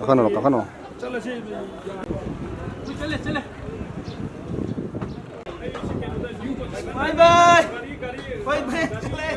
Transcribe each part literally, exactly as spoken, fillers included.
ꯀꯥꯈꯠꯅꯔꯣ, ꯀꯥꯈꯠꯅꯔꯣ꯫ ꯆꯠꯂꯁꯤ꯫ ꯆꯠꯂꯦ, ꯆꯠꯂꯦ꯫ ꯕꯥꯏ ꯕꯥꯏ꯫ ꯕꯥꯏ ꯕꯥꯏ꯫ ꯆꯠꯂꯦ꯫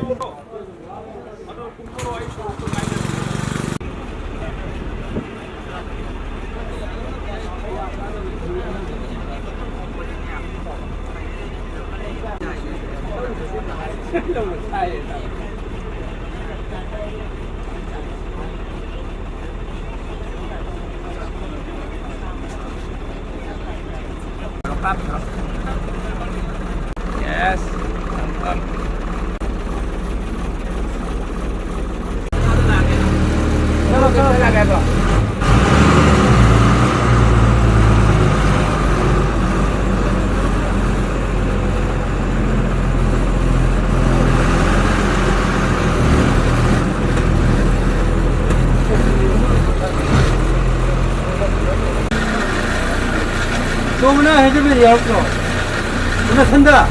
Yes. ꯇꯣꯡꯅ ꯍꯥꯏꯖꯕ ꯌꯥꯎꯗ꯭ꯔꯣ? ꯅꯊꯟꯗ?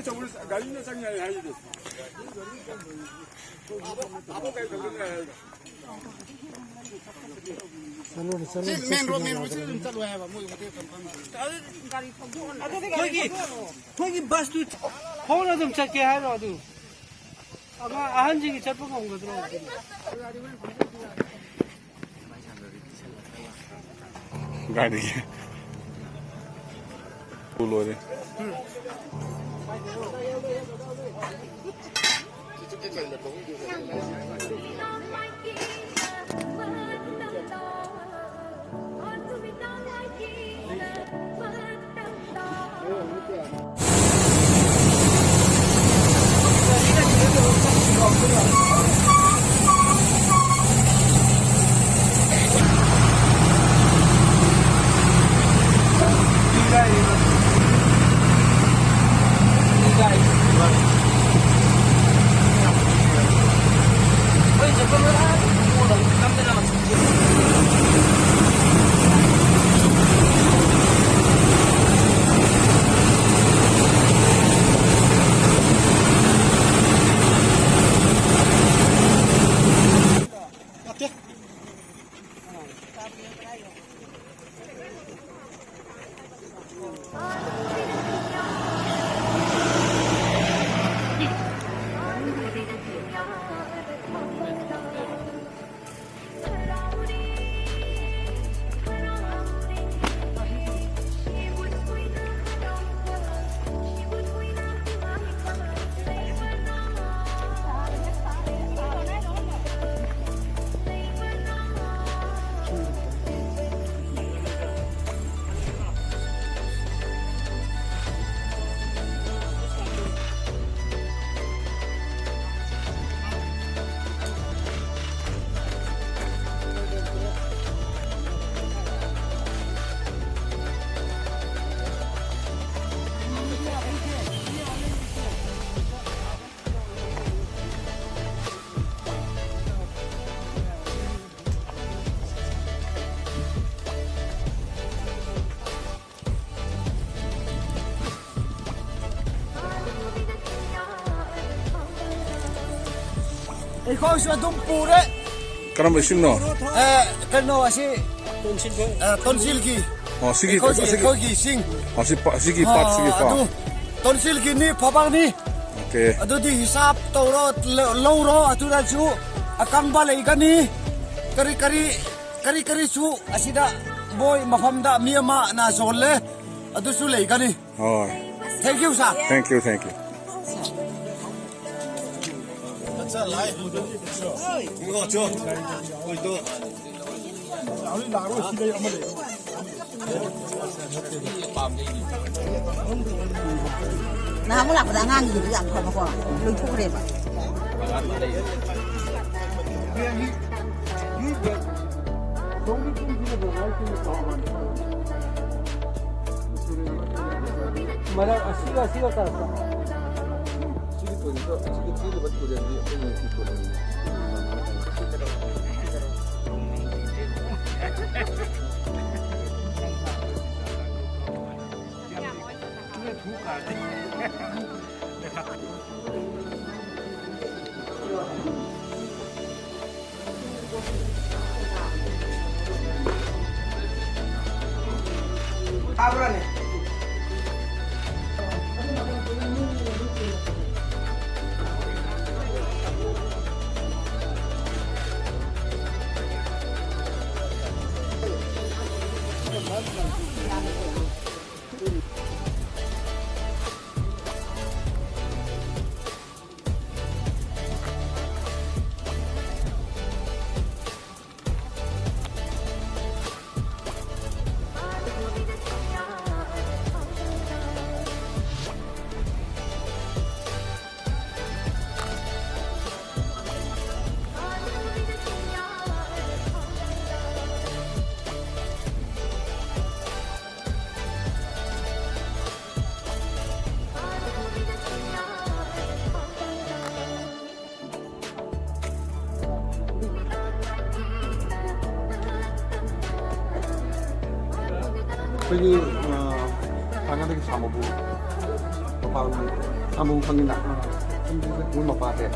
ꯒꯥꯔꯤꯅ ꯆꯪ ꯌꯥꯏ ꯍꯥꯏꯗꯨꯗꯤ꯫ ꯆꯠꯂꯨꯅꯦ, ꯆꯠꯂꯨꯅꯦ, ꯁꯤ ꯃꯦꯟ ꯔꯣꯗ, ꯃꯦꯟ ꯔꯣꯗꯁꯤꯗ ꯑꯗꯨꯝ ꯆꯠꯂꯣ ꯍꯥꯏꯕ, ꯃꯣꯏ ꯍꯣꯇꯦꯜ ꯐꯝꯐꯝ꯫ ꯑꯩꯈꯣꯏꯒꯤ, ꯑꯩꯈꯣꯏꯒꯤ ꯕꯁꯇꯨ ꯈꯣꯡꯅ ꯑꯗꯨꯝ ꯆꯠꯀꯦ ꯍꯥꯏꯔꯣ? ꯑꯗꯨ ꯑꯉꯥꯡ ꯑꯍꯟꯁꯤꯡꯒꯤ ꯆꯠꯄ ꯉꯝꯒꯗ꯭ꯔꯣ? ꯒꯥꯔꯤꯒꯤ꯫ ꯂꯣꯏꯔꯦ꯫ ꯑꯩꯈꯣꯏꯁꯨ ꯑꯗꯨꯝ ꯄꯨꯔꯦ꯫ ꯀꯔꯝꯕ ꯏꯁꯤꯡꯅꯣ? ꯑꯦ, ꯀꯩꯅꯣ, ꯑꯁꯤ, ꯑ, ꯇꯣꯟꯁꯤꯜꯒꯤ꯫ ꯑꯣ, ꯁꯤꯒꯤ, ꯑꯩꯈꯣꯏꯒꯤ, ꯑꯁꯤꯒꯤ, ꯑꯩꯈꯣꯏꯒꯤ ꯏꯁꯤꯡ꯫ ꯑꯣ, ꯁꯤ ꯄꯥ-, ꯁꯤꯒꯤ ꯑ, ꯄꯥꯠꯁꯤꯒꯤꯀꯣ? ꯑꯗꯨ ꯇꯣꯟꯁꯤꯜꯒꯤꯅꯤ, ꯐꯕꯥꯛꯅꯤ꯫ ꯑꯣꯀꯦ꯫ ꯑꯗꯨꯗꯤ ꯍꯤꯁꯥꯞ ꯇꯧꯔꯣ, ꯂ-, ꯂꯧꯔꯣ, ꯑꯗꯨꯗꯁꯨ ꯑꯀꯪꯕ ꯂꯩꯒꯅꯤ꯫ ꯀꯔꯤ ꯀꯔꯤ, ꯀꯔꯤ ꯀꯔꯤꯁꯨ ꯑꯁꯤꯗ ꯃꯣꯏ ꯃꯐꯝꯗ ꯃꯤ ꯑꯃꯅ ꯌꯣꯜꯂꯦ, ꯑꯗꯨꯁꯨ ꯂꯩꯒꯅꯤ꯫ ꯍꯣꯏ꯫ Thank you, sir. Thank you, thank you. ꯅꯍꯥꯟꯃꯨꯛ ꯂꯥꯛꯄꯗ ꯑꯉꯥꯡꯒꯤꯗꯨ ꯌꯥꯝ ꯐꯕꯀꯣ, ꯂꯣꯏꯊꯣꯛꯈ꯭ꯔꯦꯕ꯫ ꯃꯔꯛ ꯑꯁꯤꯒ ꯑꯁꯤꯒ ꯀꯔꯝꯕ? ꯁꯤꯒꯤ ꯇꯨꯔꯦꯜꯗꯣ, ꯁꯤꯒꯤ ꯄꯤꯔꯤꯕ ꯇꯨꯔꯦꯜꯗꯤ ꯑꯩꯈꯣꯏ ꯃꯅꯤꯄꯨꯔ ꯇꯨꯔꯦꯜꯅꯤ꯫ ꯑꯩꯈꯣꯏꯒꯤ, ꯑ, ꯊꯥꯡꯒꯗꯒꯤ ꯁꯥꯃꯨꯕꯨ, ꯃꯄꯥꯟ ꯁꯥꯃꯨ ꯈꯪꯉꯤꯅ? ꯃꯣꯏ ꯃꯄꯥꯁꯦ꯫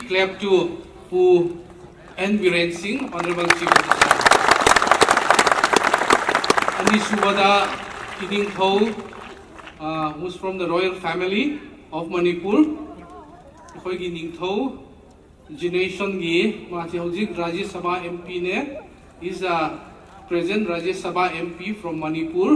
Clap to Pu N Biren Singh, Honorable Chief Minister. ꯑꯅꯤꯁꯨꯕꯗ ꯏꯅꯤꯡꯊꯧ, uh, who's from the royal family of Manipur. ꯑꯩꯈꯣꯏꯒꯤ ꯅꯤꯡꯊꯧ ꯖꯦꯅꯦꯔꯦꯁꯟꯒꯤ, ꯃꯥꯁꯦ ꯍꯧꯖꯤꯛ ꯔꯥꯖ꯭ꯌ ꯁꯚꯥ M P ꯅꯦ, is a present Rajya Sabha M P from Manipur.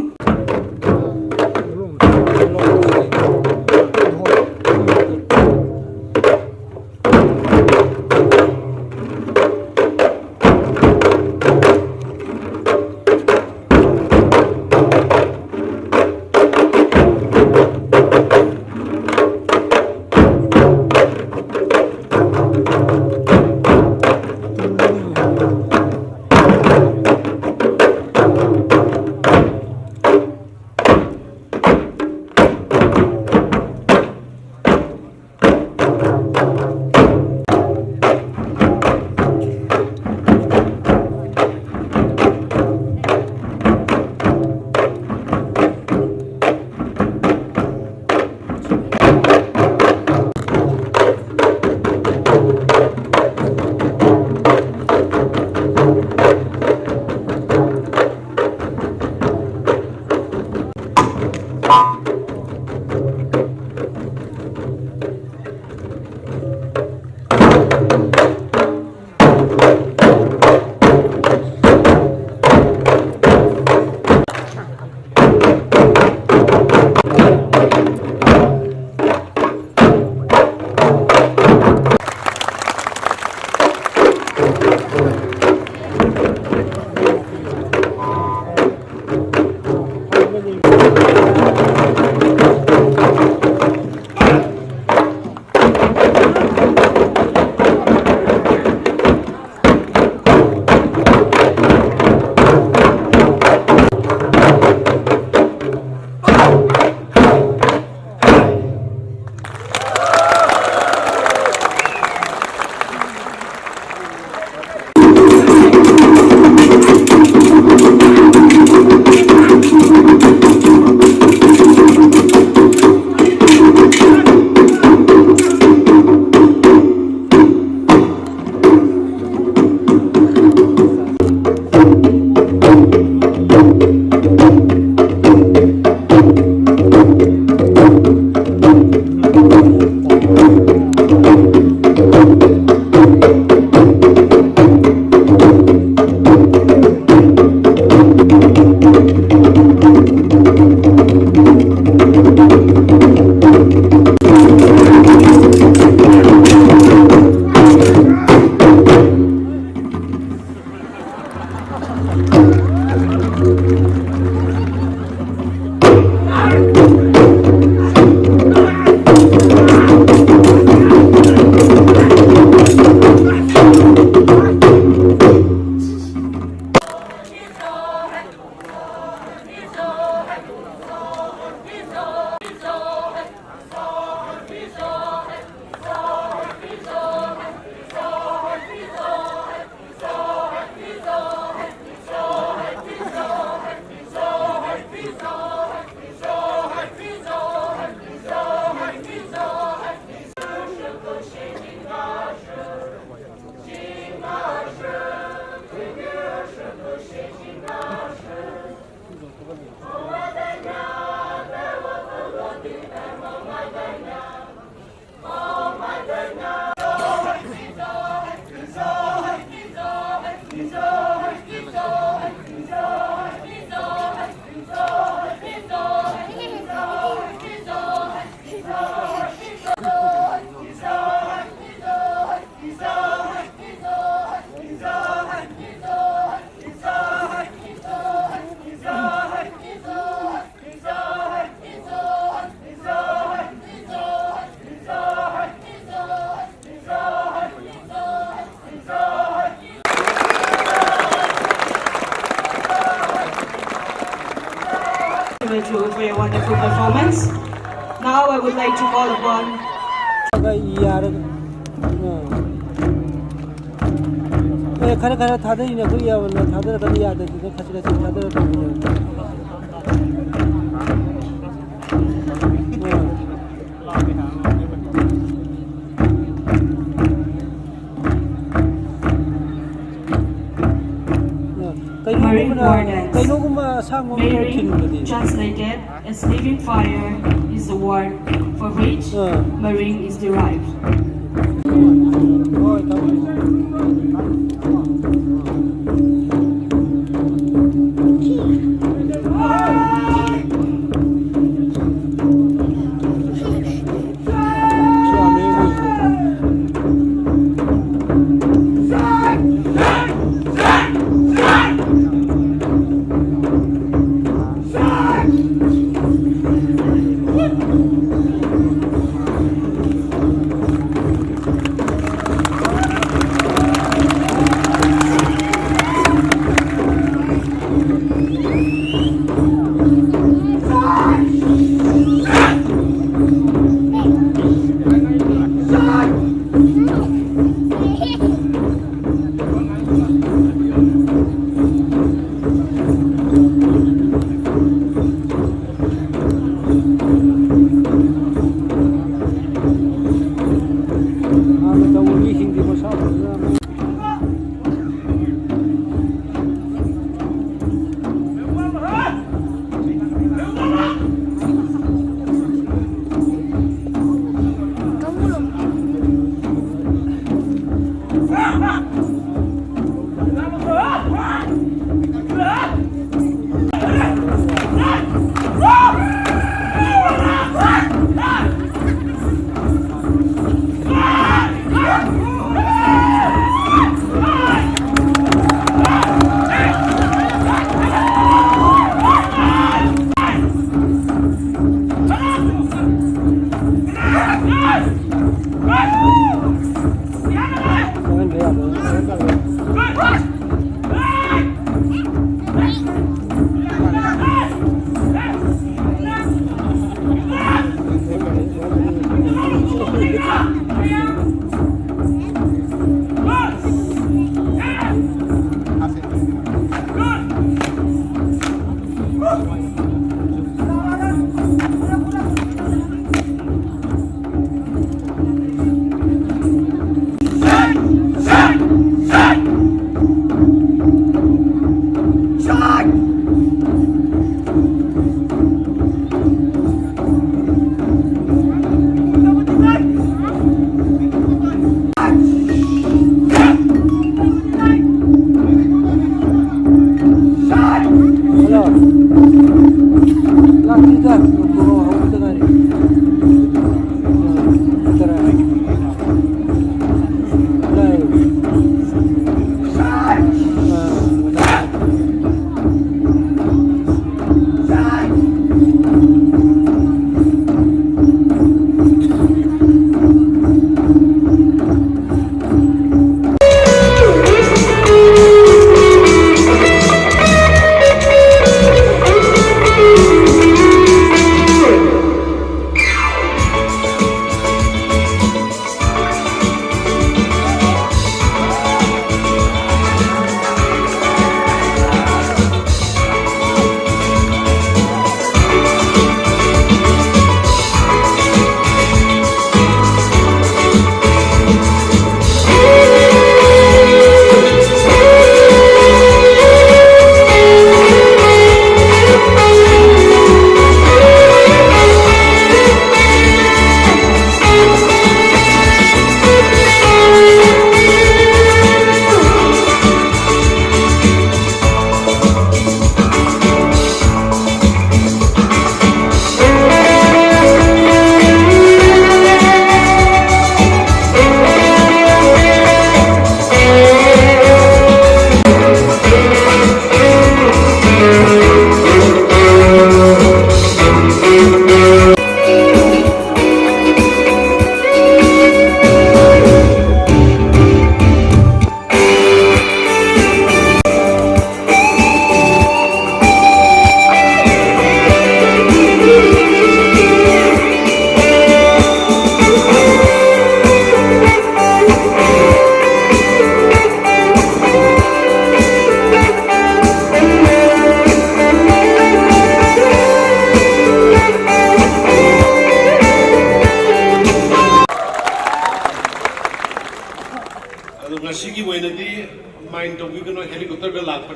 Thank you for your wonderful performance. Now I would like to call upon. ꯌꯥꯔꯦ꯫ ꯑꯦ, ꯈꯔ ꯈꯔ ꯊꯥꯗꯔꯤꯅꯦ ꯑꯩꯈꯣꯏ, ꯌꯥꯝꯅ ꯊꯥꯗꯔꯛꯀꯅꯤ ꯌꯥꯗꯗꯅ ꯈꯖꯤꯛ ꯈꯖꯤꯛ ꯊꯥꯗꯔꯛꯄꯅꯤꯅꯦ꯫ ꯑꯥ꯫ ꯀꯩꯅꯣꯒꯨꯝꯕ ꯑꯁꯥꯡꯕ ꯑꯃ ꯈꯤꯟꯕꯗꯤ꯫ Translated as living fire is the word for which marine is derived.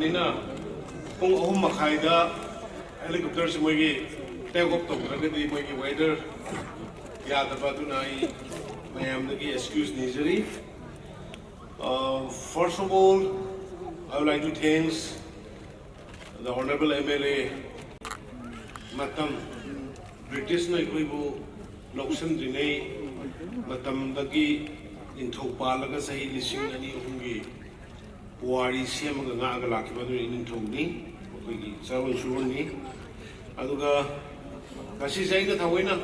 ꯑꯩꯅ ꯄꯨꯡ ꯑꯍꯨꯝ ꯃꯈꯥꯏꯗ helicopterꯁꯤ ꯃꯣꯏꯒꯤ take off ꯇꯧꯗ꯭ꯔꯒꯗꯤ ꯃꯣꯏꯒꯤ weather ꯌꯥꯗꯕ, ꯑꯗꯨꯅ ꯑꯩ ꯃꯌꯥꯝꯗꯒꯤ excuse ꯅꯤꯖꯔꯤ꯫ Uh, first of all, I would like to thanks the honorable M L A꯫ ꯃꯇꯝ, ꯕ꯭ꯔꯤꯇꯤꯁꯅ ꯑꯩꯈꯣꯏꯕꯨ ꯂꯧꯁꯤꯟꯗ꯭ꯔꯤꯉꯩ ꯃꯇꯝꯗꯒꯤ ꯅꯤꯡꯊꯧ ꯄꯥꯜꯂꯒ ꯆꯍꯤ ꯂꯤꯁꯤꯡ ꯑꯅꯤ ꯑꯍꯨꯝꯒꯤ ꯄꯨꯋꯥꯔꯤ ꯁꯦꯝꯃꯒ ꯉꯥꯛꯑꯒ ꯂꯥꯛꯈꯤꯕ ꯑꯗꯨꯅ ꯏꯅꯤꯡꯊꯧꯅꯤ, ꯑꯩꯈꯣꯏꯒꯤ ꯆꯥꯔꯣꯟ ꯁꯨꯔꯣꯟꯅꯤ꯫ ꯑꯗꯨꯒ ꯉꯁꯤꯁꯦ ꯑꯩꯅ ꯊꯑꯣꯏꯅ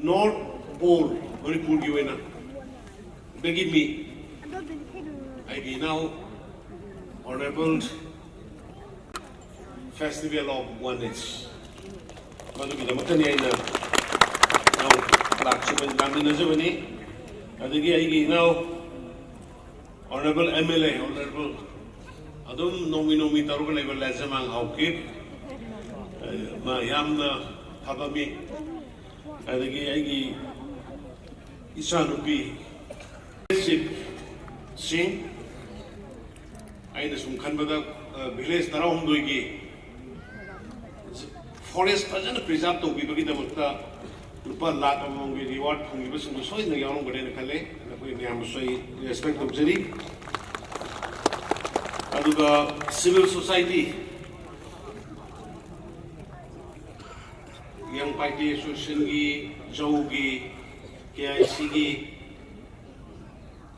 North Pole ꯃꯅꯤꯄꯨꯔꯒꯤ ꯑꯣꯏꯅ ꯗꯒꯤ ꯃꯤ ꯑꯩꯒꯤ ꯏꯅꯥꯎ Honorable Festival of Oneness, ꯃꯗꯨꯒꯤꯗꯃꯛꯇꯅꯤ ꯑꯩꯅ ꯏꯅꯥꯎ ꯂꯥꯛꯆꯕ, ꯂꯥꯛꯃꯤꯟꯅꯖꯕꯅꯤ꯫ ꯑꯗꯒꯤ ꯑꯩꯒꯤ ꯏꯅꯥꯎ Honorable M L A, Honorable ꯑꯗꯨꯝ ꯅꯣꯡꯃꯤ ꯅꯣꯡꯃꯤ ꯇꯧꯔꯒ ꯂꯩꯕ ꯂꯥꯏꯖꯃꯥꯡ ꯍꯥꯎꯀꯤꯞ, ꯑ, ꯃꯥ ꯌꯥꯝꯅ ꯐꯕ ꯃꯤ꯫ ꯑꯗꯒꯤ ꯑꯩꯒꯤ ꯏꯆꯥꯅꯨꯄꯤ ꯁꯤꯡ, ꯑꯩꯅ ꯁꯨꯝ ꯈꯟꯕꯗ, ꯑ, village ꯇꯔꯥꯍꯨꯝꯗꯣꯏꯒꯤ forest ꯐꯖꯅ preserve ꯇꯧꯕꯤꯕꯒꯤꯗꯃꯛꯇ ꯂꯨꯄꯥ ꯂꯥꯈ ꯑꯃꯃꯝꯒꯤ reward ꯐꯪꯈꯤꯕꯁꯤꯡꯗꯨ ꯁꯣꯏꯗꯅ ꯌꯥꯎꯔꯝꯒꯅꯦꯅ ꯈꯜꯂꯦ꯫ ꯑꯩꯈꯣꯏ ꯃꯌꯥꯝꯕꯨꯁꯨ ꯑꯩ respect ꯇꯧꯖꯔꯤ꯫ ꯑꯗꯨꯒ civil society, Young Paite Associationꯒꯤ, ꯖꯧꯒꯤ, K I Cꯒꯤ,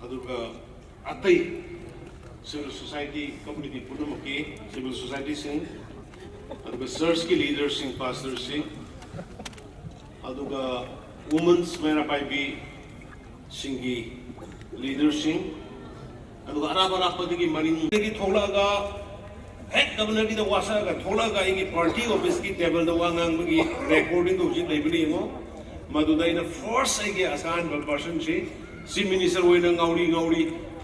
ꯑꯗꯨꯒ ꯑꯇꯩ civil society community ꯄꯨꯝꯅꯃꯛꯀꯤ civil societyꯁꯤꯡ, ꯑꯗꯨꯒ churchꯀꯤ leaderꯁꯤꯡ, pastorꯁꯤꯡ, ꯑꯗꯨꯒ women's ꯃꯩꯔꯥ ꯄꯥꯏꯕꯤꯁꯤꯡꯒꯤ leaderꯁꯤꯡ, ꯑꯗꯨꯒ ꯑꯔꯥꯞ ꯑꯔꯥꯞꯄꯗꯒꯤ ꯃꯔꯤꯡꯗꯒꯤ ꯊꯣꯛꯂꯛꯑꯒ ꯍꯦꯛ governorꯒꯤꯗ ꯋꯥꯁꯛꯑꯒ ꯊꯣꯛꯂꯛꯑꯒ ꯑꯩꯒꯤ party officeꯀꯤ tableꯗ ꯋꯥ ꯉꯥꯡꯕꯒꯤ recordingꯗꯣ ꯍꯧꯖꯤꯛ ꯂꯩꯕꯅꯤ, ꯌꯦꯡꯉꯣ꯫ ꯃꯗꯨꯗ ꯑꯩꯅ first ꯑꯩꯒꯤ ꯑꯍꯥꯟꯕ personꯁꯤ chief minister ꯑꯣꯏꯅ ꯉꯥꯎꯔꯤ ꯉꯥꯎꯔꯤ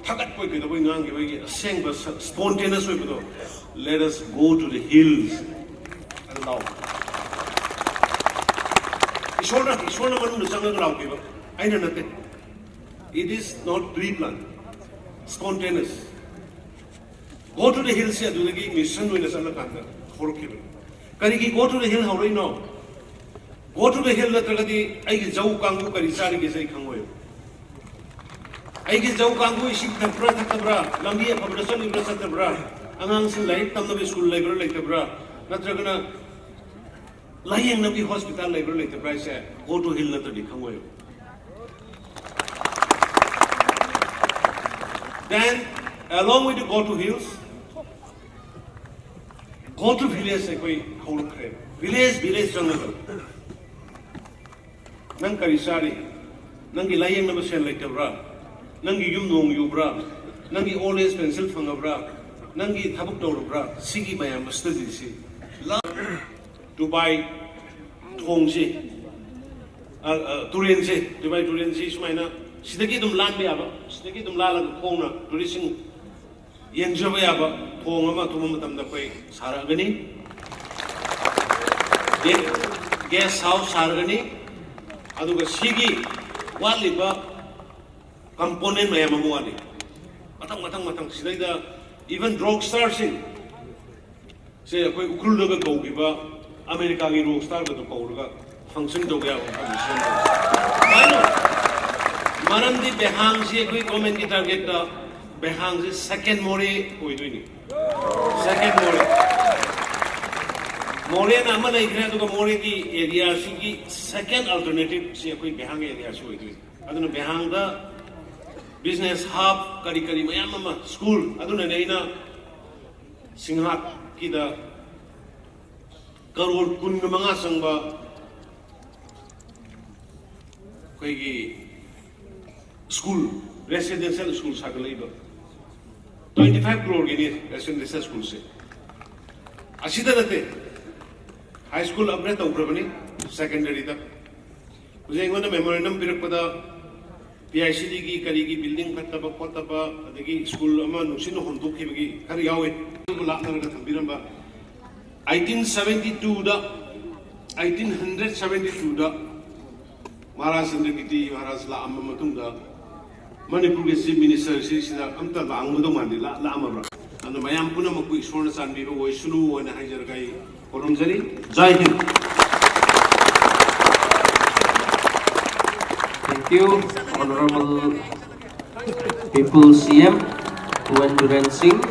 ꯊꯥꯒꯠꯄꯣꯏ ꯀꯩꯗꯧꯕꯣꯏ ꯉꯥꯡꯈꯤꯕ ꯑꯩꯒꯤ ꯑꯁꯦꯡꯕ ꯁ-, spontaneous ꯑꯣꯏꯕꯗꯣ, "Let us go to the hills" ꯑꯗꯨ ꯂꯥꯎ꯫ ꯏꯁꯣꯔꯅ, ꯏꯁꯣꯔꯅ ꯃꯅꯨꯡꯗ ꯆꯪꯉꯒ ꯂꯥꯎꯈꯤꯕ, ꯑꯩꯅ ꯅꯠꯇꯦ꯫ It is not pre-planned, spontaneous꯫ Go to the Hillsꯁꯦ ꯑꯗꯨꯗꯒꯤ mission ꯑꯣꯏꯅ ꯆꯠꯂꯀꯥꯟꯗ ꯍꯧꯔꯛꯈꯤꯕꯅꯤ꯫ ꯀꯔꯤꯒꯤ Go to the Hill ꯍꯧꯔꯛꯏꯅꯣ? Go to the Hill ꯅꯠꯇ꯭ꯔꯒꯗꯤ ꯑꯩꯒꯤ ꯖꯧ ꯀꯥꯡꯕꯨ ꯀꯔꯤ ꯆꯥꯔꯤꯒꯦꯁꯦ ꯑꯩ ꯈꯪꯉꯣꯏꯕ꯫ ꯑꯩꯒꯤ ꯖꯧ ꯀꯥꯡꯕꯨ ꯏꯁꯤꯡ ꯊꯛꯄ꯭ꯔꯥ ꯊꯛꯇꯕ꯭ꯔꯥ, ꯂꯝꯕꯤ ꯑꯐꯕꯗ ꯆꯠꯂꯤꯕ꯭ꯔꯥ ꯆꯠꯇꯕ꯭ꯔꯥ, ꯑꯉꯥꯡꯁꯤꯡ ꯂꯥꯏꯔꯤꯛ ꯇꯝꯅꯕ ꯁ꯭ꯀꯨꯜ ꯂꯩꯕ꯭ꯔꯥ ꯂꯩꯇꯕ꯭ꯔꯥ, ꯅꯠꯇ꯭ꯔꯒꯅ ꯂꯥꯌꯦꯡꯅꯕꯒꯤ ꯍꯣꯁꯄꯤꯇꯥꯜ ꯂꯩꯕ꯭ꯔꯥ ꯂꯩꯇꯕ꯭ꯔꯥ ꯍꯥꯏꯁꯦ Go to Hill ꯅꯠꯇ꯭ꯔꯗꯤ ꯈꯪꯉꯣꯏꯕ꯫ Then, along with the Go to Hills, Go to Village ꯑꯩꯈꯣꯏ ꯍꯧꯔꯛꯈ꯭ꯔꯦ꯫ Village village ꯆꯪꯉꯒ ꯅꯪ ꯀꯔꯤ ꯆꯥꯔꯤ? ꯅꯪꯒꯤ ꯂꯥꯌꯦꯡꯅꯕ ꯁꯦꯜ ꯂꯩꯇꯕ꯭ꯔꯥ? ꯅꯪꯒꯤ ꯌꯨꯝ ꯅꯣꯡ ꯌꯨꯕ꯭ꯔꯥ? ꯅꯪꯒꯤ old age pension ꯐꯪꯉꯕ꯭ꯔꯥ? ꯅꯪꯒꯤ ꯊꯕꯛ ꯇꯧꯔꯕ꯭ꯔꯥ? ꯁꯤꯒꯤ ꯃꯌꯥꯝ studyꯁꯤ ꯂ-, ꯗꯨꯕꯥꯏ ꯊꯣꯡꯁꯤ, ꯑ, ꯑ, ꯇꯨꯔꯦꯟꯁꯦ, ꯗꯨꯕꯥꯏ ꯇꯨꯔꯦꯟꯁꯤ ꯁꯨꯃꯥꯏꯅ ꯁꯤꯗꯒꯤ ꯑꯗꯨꯝ ꯂꯥꯟꯕ ꯌꯥꯕ, ꯁꯤꯗꯒꯤ ꯑꯗꯨꯝ ꯂꯥꯜꯂꯒ ꯈꯣꯡꯅ ꯇꯨꯔꯤꯁꯁꯤꯡ ꯌꯦꯡꯖꯕ ꯌꯥꯕ ꯊꯣꯡ ꯑꯃ ꯑꯊꯨꯕ ꯃꯇꯝꯗ ꯑꯩꯈꯣꯏ ꯁꯥꯔꯛꯑꯒꯅꯤ꯫ ꯒꯦ-, guest house ꯁꯥꯔꯒꯅꯤ꯫ ꯑꯗꯨꯒ ꯁꯤꯒꯤ ꯋꯥꯠꯂꯤꯕ component ꯃꯌꯥꯝ ꯑꯃ ꯋꯥꯠꯂꯤ꯫ ꯃꯊꯪ, ꯃꯊꯪ, ꯃꯊꯪ ꯁꯤꯗꯩꯗ even rock starꯁꯤꯡ ꯁꯦ ꯑꯩꯈꯣꯏ ꯎꯈ꯭ꯔꯨꯜꯗꯒ ꯀꯧꯈꯤꯕ ꯑꯃꯦꯔꯤꯀꯥꯒꯤ rock starꯒꯗꯣ ꯀꯧꯔꯒ function ꯇꯧꯕ ꯌꯥꯕ ꯃꯐꯝꯗ ꯁꯦꯝꯕ꯫ ꯃꯔꯝꯗꯤ ꯕꯦꯍꯥꯡꯁꯤ ꯑꯩꯈꯣꯏ governmentꯀꯤ targetꯇ ꯕꯦꯍꯥꯡꯁꯤ second ꯃꯣꯔꯦ ꯑꯣꯏꯗꯣꯏꯅꯤ꯫ Second ꯃꯣꯔꯦ꯫ ꯃꯣꯔꯦꯅ ꯑꯃ ꯂꯩꯈ꯭ꯔꯦ, ꯑꯗꯨꯒ ꯃꯣꯔꯦꯒꯤ areaꯁꯤꯒꯤ second alternativeꯁꯤ ꯑꯩꯈꯣꯏ ꯕꯦꯍꯥꯡ areaꯁꯤ ꯑꯣꯏꯗꯣꯏꯅꯤ꯫ ꯑꯗꯨꯅ ꯕꯦꯍꯥꯡꯗ business hub ꯀꯔꯤ ꯀꯔꯤ ꯃꯌꯥꯝ ꯑꯃ, school, ꯑꯗꯨꯅꯅꯦ ꯑꯩꯅ ꯁꯤꯡꯍꯥꯠꯀꯤꯗ ꯀꯔꯣꯔ ꯀꯨꯟꯒ ꯃꯉꯥ ꯆꯪꯕ ꯑꯩꯈꯣꯏꯒꯤ school, residential school ꯁꯥꯒꯠꯂꯛꯏꯕ꯫ Twenty five crore Guinea residential schoolꯁꯦ꯫ ꯑꯁꯤꯗ ꯅꯠꯇꯦ, high school upgrade ꯇꯧꯈ꯭ꯔꯕꯅꯤ, secondaryꯗ꯫ ꯍꯧꯖꯤꯛ ꯑꯩꯉꯣꯟꯗ memorandum ꯄꯤꯔꯛꯄꯗ PICDꯒꯤ ꯀꯔꯤꯒꯤ building ꯐꯠꯇꯕ ꯈꯣꯠꯇꯕ, ꯑꯗꯒꯤ school ꯑꯃ ꯅꯨꯡꯁꯤꯠꯅ ꯍꯣꯟꯗꯣꯛꯈꯤꯕꯒꯤ ꯈꯔ ꯌꯥꯎꯋꯦ꯫ ꯑꯗꯨꯕꯨ ꯂꯥꯞꯅꯔꯒ ꯊꯝꯕꯤꯔꯝꯕ eighteen seventy twoꯗ, eighteen hundred seventy twoꯗ Maharaj ꯏꯟꯗ꯭ꯔꯀꯤꯇꯤ Maharaj ꯂꯥꯛꯑꯝꯕ ꯃꯇꯨꯡꯗ ꯃꯅꯤꯄꯨꯔꯒꯤ Chief Minister ꯁꯤꯁꯤꯗ ꯑꯝꯇ ꯂꯥꯛꯑꯝꯒꯗꯧ ꯃꯥꯟꯗꯦ, ꯂꯥꯛ-, ꯂꯥꯛꯑꯝꯃꯕ꯭ꯔꯥ? ꯑꯗꯨꯅ ꯃꯌꯥꯝ ꯄꯨꯝꯅꯃꯛꯄꯨ ꯏꯁꯣꯔꯅ ꯆꯥꯟꯕꯤꯕ ꯑꯣꯏꯁꯅꯨ ꯍꯥꯏꯅ ꯍꯥꯏꯖꯔꯒ ꯑꯩ ꯈꯨꯔꯨꯝꯖꯔꯤ꯫ ꯖꯥꯏ ꯍꯤꯟꯗ꯫ Thank you, Honorable People's C M Tuan Biren Singh.